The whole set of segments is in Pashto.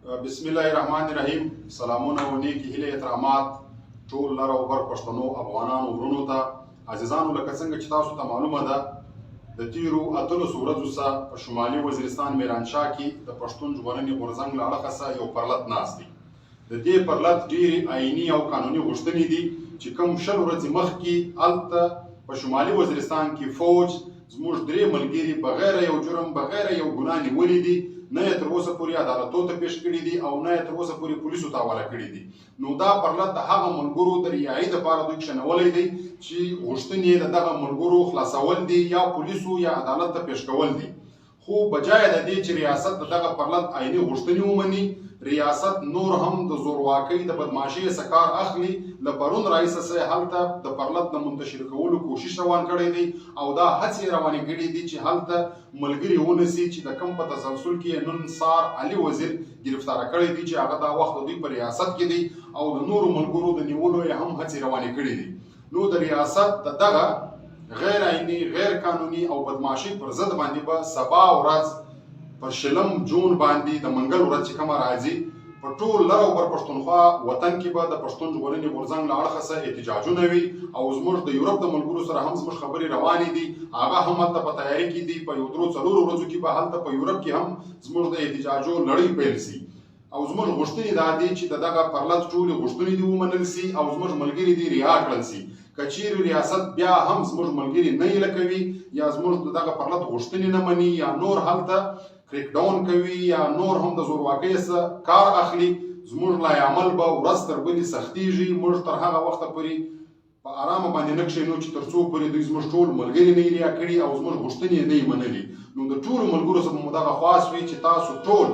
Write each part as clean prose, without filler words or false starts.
بسم الله الرحمن الرحیم. سلامونه او نیکې هیلې، احترامات ټول لر او بر پښتنو افغانانو ورونو ته. عزیزانو، لکه څنګه چې تاسو ته معلومه ده، د تیرو 18 ورځو څخه په شمالي وزیرستان میرانشاه کې د پښتون ژغورنې غورځنګ له اړخه څخه یو پرلت ناست دی. د دې پرلت ډېرې آئیني او قانوني غوښتنې دي چې کوم 20 ورځې مخکې هلته په شمالي وزیرستان کې فوج زموږ درې ملګري بغیر یو جرم، بغیر یو ګناه نیولي دي. نه یې تر اوسه پورې عدالتو ته پیش کړي دي او نه یې تر اوسه پورې پولیسو ته حواله کړي دي. نو دا پرلت د هغه ملګرو د رعایت لپاره دوی کښېنولی دی چې غوښتنې یې د دغه ملګرو خلاصول دي یا پولیسو یا عدالت ته پیش کول دي. خو بجای د دې چې ریاست د دغه پرلت آئیني غوښتنې ومني، ریاست نور هم د زورواکۍ، د بدمعاشۍ څخه کار اخلي. له پرون راهیسه څخه هلته د پرلت د منتشر کولو کوشش روان کړی دی او دا هڅې یې روانې کړې دي چې هلته ملګري ونیسي، چې د کوم په تسلسل کې یې نن سار علي وزیر ګرفتاره کړی دی چې هغه دا وخت د دوی په ریاست کې دی، او د نورو ملګرو د نیولو یې هم هڅې روانې کړې دي. نو د ریاست د دغه غیر آئیني، غیر قانوني او بدمعاشۍ پر ضد باندې به سبا ورځ په 20 جون باندې، د منګل ورځ چې کومه راځي، په ټول لر او بر پښتونخوا وطن کې به د پښتون ژغورنې غورځنګ له اړخه څخه احتجاجونه وي. او زموږ د یورپ د ملګرو سره هم زموږ خبرې روانې دي، هغه هم هلته په تیاري کې دي. په یو درو څلورو ورځو کې به هلته په یورپ کې هم زموږ د احتجاجو لړۍ پیل سي. او زموږ غوښتنې دا دي چې د دغه پرلت ټولې غوښتنې دې ومنل سي او زموږ ملګري دې رها کړل سي. که چیرې ریاست بیا هم زموږ ملګري نه ایله کوي یا زموږ د دغه پرلت غوښتنې نه مني یا نور هلته کریک ډاون کوي یا نور هم د زورواکۍ څخه کار اخلي، زموږ لایحه عمل به ورځ تر بلې سختیږي. موږ تر هغه وخته پورې په ارامه باندې نه کښېنو چې تر څو پورې دوی زموږ ټول ملګري نه ریا کړي او زموږ غوښتنې یې نه وي منلي. نو د ټولو ملګرو څخه مو دغه خواست وي چې تاسو ټول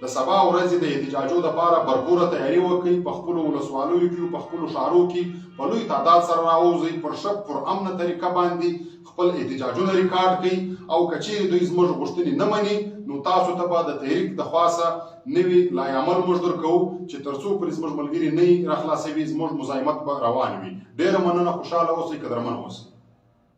د سبا ورځې د احتجاجو دپاره برپوره تیاري وکړئ، په خپلو ولسوالیو کې، په خپلو ښارو کې په لوی تعداد سره راووځئ، پر ښه پرامنه طریقه باندې خپل احتجاجونه ریکارډ کړئ. او که چیرې دوی زموږ غوښتنې نه مني، نو تاسو ته به د تحریک د خوا څخه نوي لایحه عمل موږ درکوو چې تر څو پورې زموږ ملګري نه راخلاصوي، زموږ مزاحمت به روان وي. ډېره مننه، خوشحاله اوسئ، قدرمن اوسئ.